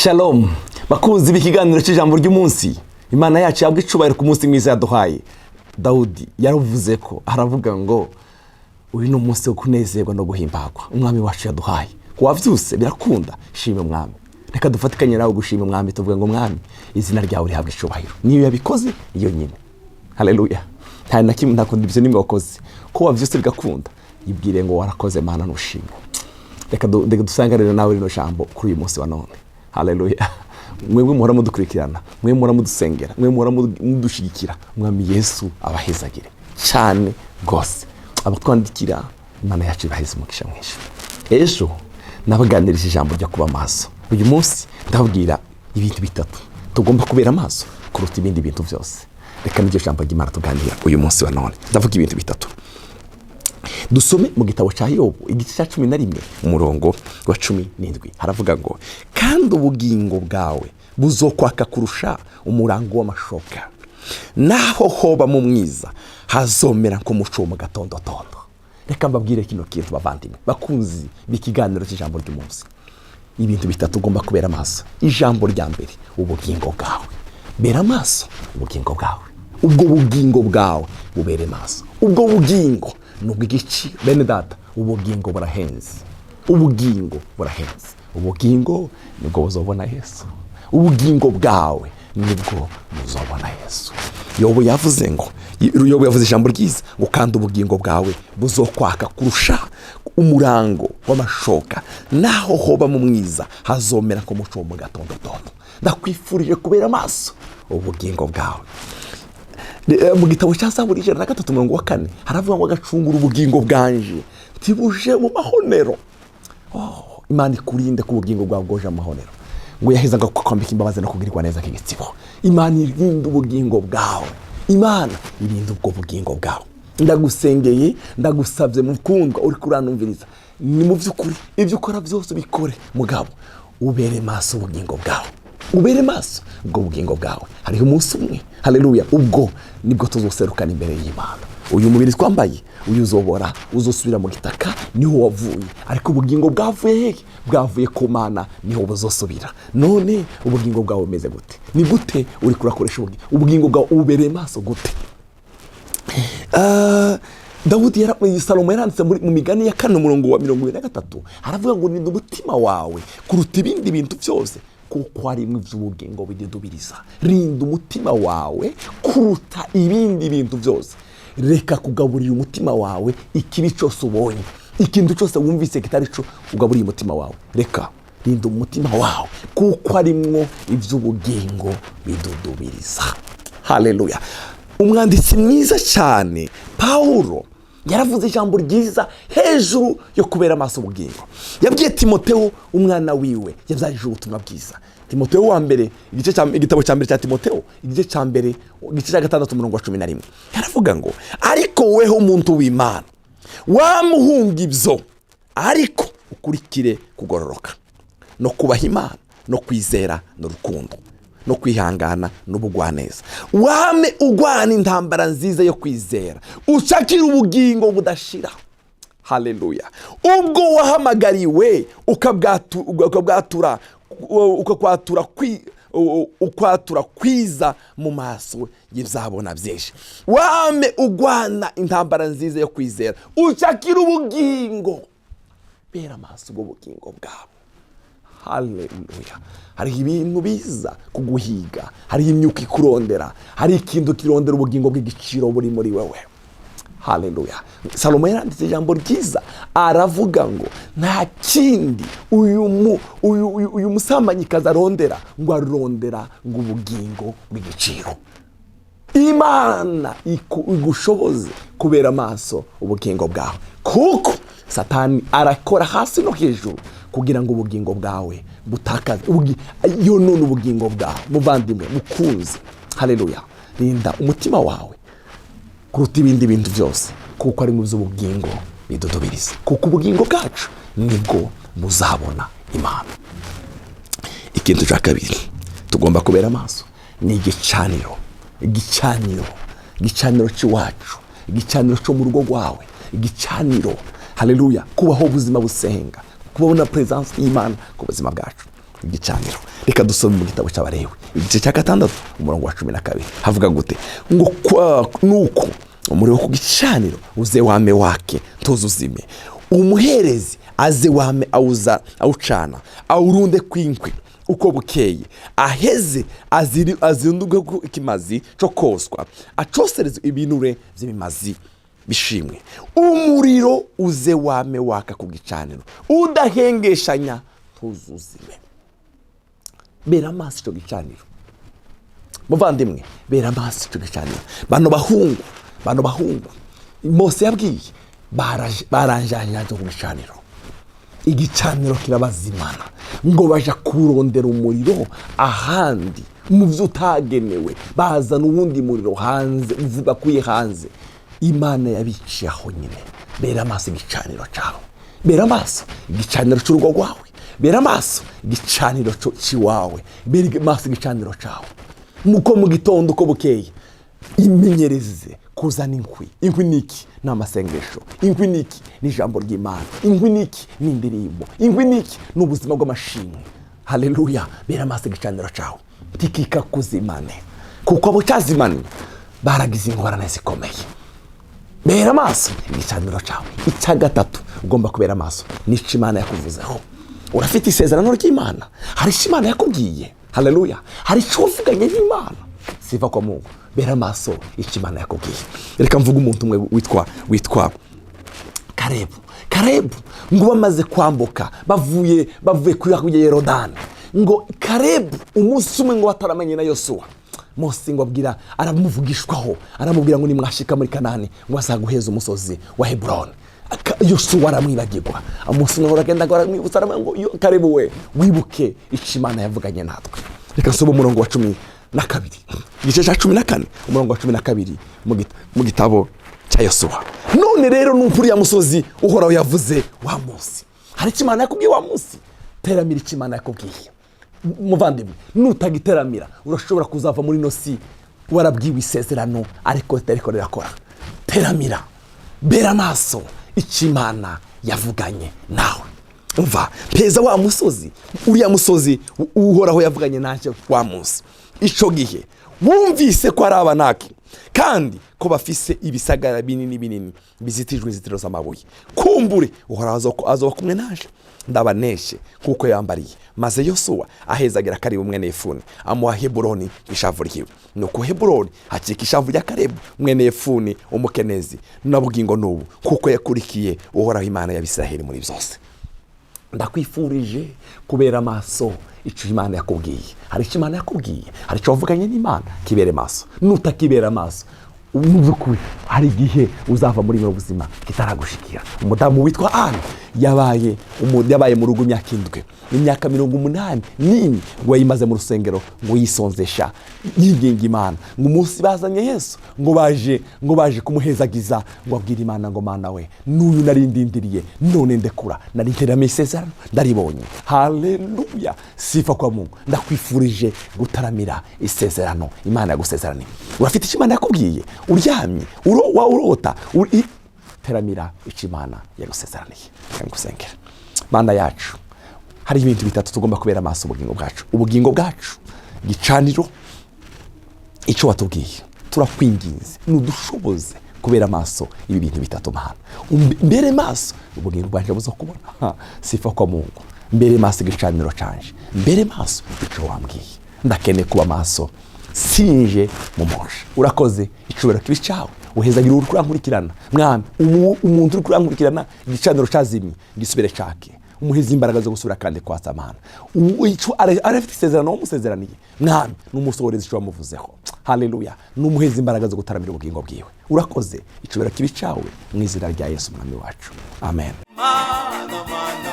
Shalom bakunzi b'ikiganiro cy'ijambo ry'umunsi. Imana yacu yabwa icubahiro ku munsi mwiza yaduhaye. Dawudi yaravuze ko aravuga ngo uyu ni umunsi wo kunezerwa no guhimbagwa umwami wacu yaduhaye. Wabyuse birakunda, shima umwami. Reka dufatikanye nawe gushima umwami, tuvuge ngo: "Mwami, izina ryawe rihabwa icubahiro." Niyo yabikoze iyo nyine. Haleluya! Nta na kimwe, nta contribution n'imwe wakoze. Ko wabyuse bigakunda, yibwire ngo: "Warakoze Mana, nushimwe." Reka dusanganire nawe rino jambo kuri uyu munsi wa none. Haleluya! Mwebwe muhora mudukurikirana, mwe muhora mudusengera, mwe muhora mudushyigikira, umwami Yesu abahezagire cyane rwose. Abatwandikira, Imana yacu ibaheze umugisha mwinshi. Ejo nabaganirije ijambo ryo kuba maso. Uyu munsi ndababwira ibintu bitatu tugomba kubera amaso kuruta ibindi bintu byose. Reka n'iryo jambo ry'Imana tuganira uyu munsi wa none. Ndavuga ibintu bitatu. Dusome mu gitabo cya Yobu, igice cya 11, umurongo wa 17. Haravuga ngo: "Kandi ubugingo bwawe buzokwaka kurusha umurango w'amashoka, naho hoba mu mwiza hazomera nk'umuco wo mu gatondotondo." Reka mbabwire kino kintu, bavandimwe bakunzi b'ikiganiro cy'ijambo ry'umunsi. Ibintu bitatu ugomba kubera amaso. Ijambo rya mbere, ubugingo bwawe. Bera amaso ubugingo bwawe. Ubwo bugingo bwawe bubere maso. Ubwo bugingo ni ubw'igiciro, bene data. Ubugingo burahenze, ubugingo burahenze. Ubugingo nibwo buzobona Yesu. Ubugingo bwawe nibwo buzobona Yesu. Yobu yavuze ngo, Yobu yavuze ijambo ryiza ngo: "Kandi ubugingo bwawe buzokwaka kurusha umurango w'amashoka, naho hoba mu mwiza hazomera nk'umuco wo mu gatondotondo." Ndakwifurije kubera amaso ubugingo bwawe. Mu gitabo cya Zaburi 103, umurongo wa 4, haravuga ngo: "Agacungura ubugingo bwanje ntibuje mu mahonero." Oh, Imana ikurinde ko ubugingo bwawe bwoje amahonero. Ngo yaheza ngo kwambika imbabazi no kugirirwa neza nk'igitsibo. Imana irinde ubugingo bwawe, Imana irinde ubwo bugingo bwawe. Ndagusengeye, ndagusabye, mukundwa uri kuranumviriza, ni mu by'ukuri ibyo ukora byose ubikore, mugabo ubere maso ubugingo bwawe, ubere maso ubwo bugingo bwawe. Hariho umunsi umwe, haleluya, ubwo nibwo tuzoserukana imbere y'Imana. Uyu mubiri twambaye uyu uzobora, uzosubira mu gitaka niho wavuye. Ariko ubugingo bwavuye hehe? Bwavuye ku Mana, niho buzosubira. None ubugingo bwawe bumeze gute? Ni gute uri kurakoresha ubugingo? Ubugingo bwawe ububereye maso gute? Dawudi Salomo yaranditse mu Migani ya 4, umurongo wa 23, aravuga ngo: "Rinda umutima wawe kuruta ibindi bintu byose, kuko harimo iby'ubugingo bidudubiriza." Rinda umutima wawe kuruta ibindi bintu byose. Reka kugaburira umutima wawe ikibi cyose ubonye, ikintu cyose wumvise kitari cyo ugaburiye umutima wawe. Reka, rinda umutima wawe kuko harimwo iby'ubugingo bidudubiriza. Haleluya! Umwanditsi mwiza cyane Pawulo yaravuze ijambo ryiza hejuru yo kubera amaso ubugingo. Yabwiye Timoteo, umwana wiwe yabyarije ubutumwa bwiza. Timoteo wa mbere, igitabo cya mbere cya Timoteo, igice cya mbere, igice cya 6, umurongo wa 11, yaravuga ngo: "Ariko weho umuntu w'Imana, wamuhunga ibyo, ariko ukurikire kugororoka no kubaha Imana no kwizera n'urukundo no kwihangana n'ubugwaneza. Wame ugwana intambara nziza yo kwizera, ushakira ubugingo budashira." Haleluya! Ubwo wahamagariwe ukabwatura ukakwatura ukwatura kwiza mu maso y'ibizabona byinshi. Wame ugwana intambara nziza yo kwizera, ushakira ubugingo. Bera amaso ubwo bugingo bwabo. Haleluya! Hariho ibintu biza kuguhiga, hariho imyuka ikurondera, hari ikintu kirondera ubugingo bw'igiciro buri muri wewe. Haleluya! Salomo yaranditse ijambo ryiza, aravuga ngo nta kindi uyu musambanyikazi arondera, ngo arondera ngo ubugingo bw'igiciro. Imana igushoboze kubera amaso ubugingo bwawe, kuko Satani arakora hasi no hejuru kugira ngo ubugingo bwawe butakaze, yonone ubugingo bwawe. Muvandimwe mukunzi, haleluya, rinda umutima wawe kuruta ibindi bintu byose, kuko ari mu by'ubugingo bidudubiriza, kuko ubugingo bwacu nibwo muzabona Imana. Ikintu cya kabiri tugomba kubera amaso ni igicaniro. Igicaniro, igicaniro cy'iwacu, igicaniro cyo mu rugo rwawe, igicaniro. Haleluya! Kubaho ubuzima busenga, kubona presence y'Imana ku buzima bwacu. Igicaniro. Reka dusome mu gitabo cy'Abalewi, igice cya 6, umurongo wa 12. Havuga gute? Ngo nuko umuriro ku gicaniro uze wame wake, ntuzuzime. Umuherezi aze wame awuza awucana, awurunde kwinkwi uko bukeye, aheze azirundwe ku ikimazi cyo koswa, acosereze ibinure by'ibimazi bishimwe. Umuriro uze wame waka ku gicaniro udahengeshanya, ntuzuzime. Bera amaso icyo gicaniro, muvandimwe, bera amaso icyo gicaniro. Bano bahungu Mose yabwiye baranjanjanje ku gicaniro, igicaniro kirabazimana, ngo baja kurondera umuriro ahandi mu byo utagenewe, bazana uwundi muriro hanze, bakuye hanze. Imana yabiciye aho nyine. Bera amaso igicaniro cyawe, bera amaso igicaniro cy'urugo rwawe, bera amaso igicaniro cy'iwawe, bera amaso igicaniro cyawe. Muko mu gitondo uko bukeye imenyereze kuzana inkwi. Inkwi ni iki? Ni amasengesho. Inkwi ni iki? Ni ijambo ry'Imana. Inkwi ni iki? Ni indirimbo. Inkwi ni iki? Ni ubuzima bw'amashimwe. Haleluya! Bera amaso igicaniro cyawe, ntikikakuzimane, kuko abo cyazimanye baragize ingorane zikomeye. Bera amaso igicaniro cyawe. Icya gatatu ugomba kubera amaso nicyo Imana yakuvuzeho. Urafite isezerano ry'Imana, hari icyo Imana yakubwiye. Haleluya! Hari icyo wavuganye n'Imana. Sifa kwa Mungu. Bera amaso icyo Imana yakubwiye. Reka mvuge umuntu umwe witwa Karebu. Karebu ngo bamaze kwambuka, bavuye kuri hakurya ya Yorodani, ngo Karebu umunsi umwe ngo bataramanye na Yosuwa, Mose ngo abwira, aramuvugishwaho, aramubwira ngo nimwashika muri Kanani ngo azaguheza umusozi wa Heburoni. Yosuwa aramwibagirwa. Umunsi umwe uragenda ngo aramwibutsa, aramubwira ngo: "Yo, Karebu we, wibuke icyo Imana yavuganye natwe." Reka nsome umurongo wa 12, igice cya 14, umurongo wa 12 mu gitabo cya Yosuwa. None rero numva uriya musozi Uhoraho yavuze wa munsi. Hari icyo Imana yakubwiye wa munsi. Teramira icyo Imana yakubwiye, muvandimwe. Nutagiteramira, urashobora kuzava muri ino si warabwiwe isezerano ariko ritariko rirakora. Teramira, bera amaso icyo Imana yavuganye nawe. Umva: mpeza wa musozi, uriya musozi Uhoraho yavuganye nanjye wa munsi. Icyo gihe wumvise ko ari Abanaki, kandi ko bafise ibisagara binini binini bizitijwe inzitiro z'amabuye. Kumbure Uhoraho azoba kumwe naje, ndabaneshe kuko yambariye. Maze Yosuwa ahezagira Karebu mwene Yefune, amuha Heburoni ishavu ryiwe. Nuko Heburoni hakika ishavu rya Karebu mwene Yefuni Umukenezi na bugingo n'ubu, kuko yakurikiye Uhoraho Imana y'Abisiraheli muri byose. Ndakwifurije kubera amaso icyo Imana yakubwiye. Hari icyo Imana yakubwiye, hari icyo wavuganye n'Imana, kibere maso. Nutakibera amaso, mu by'ukuri hari igihe uzava muri buno buzima kitaragushikira. Umudamu witwa Anne yabaye mu rugo imyaka 7, imyaka 84 ngo yayimaze mu rusengero, ngo yisonzesha, yinginga Imana. Ngo umunsi bazanye Yesu, ngo baje kumuhezagiza, ngo abwire Imana ngo: "Mana we, n'uyu nari ndindiriye, none ndekura, nari nteramiye isezerano, ndaribonye." Haleluya! Sifa kwa Mungu. Ndakwifurije gutaramira isezerano Imana yagusezeraniye. Urafite icyo Imana yakubwiye uryamye, urota, teramira icyo Imana yagusezeraniye. Reka ngusengere. Mana yacu, hari ibintu bitatu tugomba kubera amaso: ubugingo bwacu, ubugingo bwacu, igicaniro, icyo watubwiye. Turakwinginze, nudushoboze kubera amaso ibi bintu bitatu. Mana, mbere maso ubugingo bwanje buza kubona. Ha, sifa kwa Mungu. Mbere maso igicaniro canje, mbere maso icyo wambwiye. Ndakeneye kuba maso, sinje mu mosha. Urakoze, icubahiro kibi cyawe. Uhezagira uri kurankurikirana, Mwami. Umuntu uri kurankurikirana, igicaniro cazimye gisubire cake, umuheza imbaraga zo gusubira kandi kwatsa. Mana, ico arafite isezerano wamusezeraniye, Mwami, numusohoreza icyo wamuvuzeho. Haleluya! Numuheza imbaraga zo gutaramira ubugingo bwiwe. Urakoze, icubahiro kibi cyawe, mu izina rya Yesu Umwami wacu, amen. Mana, Mana.